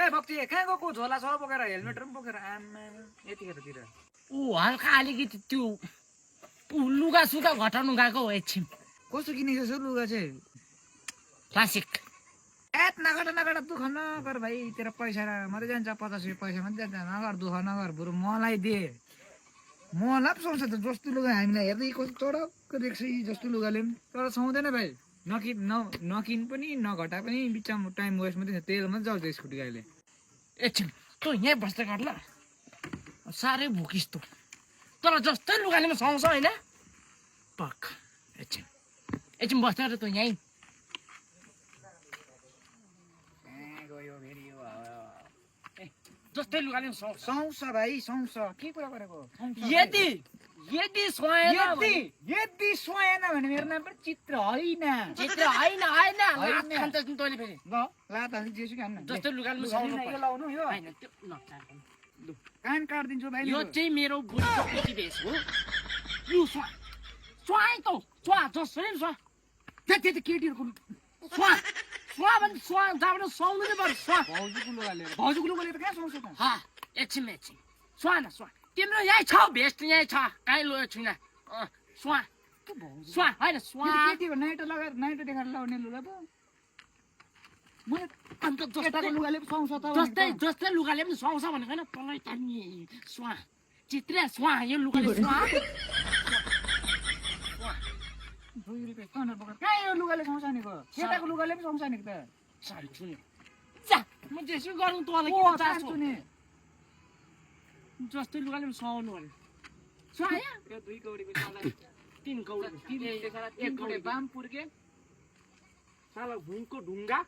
कहाँ भक्ति कहाँ गएको झोला छ बोकेर हेलमेट पनि बोकेर आमा यतिखेरतिर ऊ हल्का अलिकति त्यो ऊ लुगा सुगा घटाउनु गएको हो एकछिन कस्तो किनेको छ लुगा चाहिँ क्लासिक एत नगट दुःख नगर भाइ तेरो पैसा मात्रै जान्छ 50 रुपियाँ पैसा मात्रै जान्छ नगर दुःख नगर बरु मलाई दे मलाई पो सुहाउँछ त जस्तो लुगा हामीलाई हेर्दै कस्तो चडक्क देख्छ यी जस्तो लुगाले पनि तर सुहाउँदैन भाइ नकिन पनि नघटा पनि बिचमा टाइम वेस्ट मात्रै तेल मात्रै जाउँछ स्कुटी गाडीले एकछिन तँ यहीँ बस्दै गर ल साह्रै भुकिस् तँ तर जस्तै लुगाले पनि सुहाउँछ होइन पख एकछिन बस्दै गर तँ यहीँ जस्तै लुगाले पनि सुहाउँछ सुहाउँछ भाइ सुहाउँछ के कुरा गरेको यदि सुहाएन यदि सुहाएन भने मेरो नाम पनि चित्र होइन होइन लात खान्छ नि तैँले फेरि ल लात हाल्नु जेसु खान्न जस्तै लुगाले पनि सुहाउनु यो लाउनु यो होइन त्यो नकाट्नु कान काट्दिन्छु भाइ यो चाहिँ मेरो बुढीको पेटी भेष हो यो सुहा है त सुहा जसरी पनि सुहा त्यति केटीहरूको सुहा भने सुहा जहाँबाट सुहाउनु नै पर्छ सुहा भाउजूको लुगा लिएर कहाँ सुहाउँछ त एकछिन सुहा न सुहा तिम्रो यहीँ छ भेस्ट यहीँ छ कहीँ लोयो छुइना सुहा होइन सुहा केटीको नाइटो लगाएर नाइटो देखाएर लगाउने लुगा पो अन्त केटाको लुगाले पो सुहाउँछ त जस्तै लुगाले पनि सुहाउँछ भनेको होइन तँलाई त नि सुहा चित्रे सुहा यो लुगाले सुहा कहाँ यो लुगाले सुहाउँछ नि केटाको लुगाले पो सुहाउँछ नि त चाहन्छु नि जा म त्यसो गर्नु तँलाई के चाहन्छु नि जस्तै लुगाले पनि सुहाउनु भने सुहायो यो 2 कौडीको साला 3 कौडी 1 कौडी बाम पुर्के साला भुइँको ढुङ्गा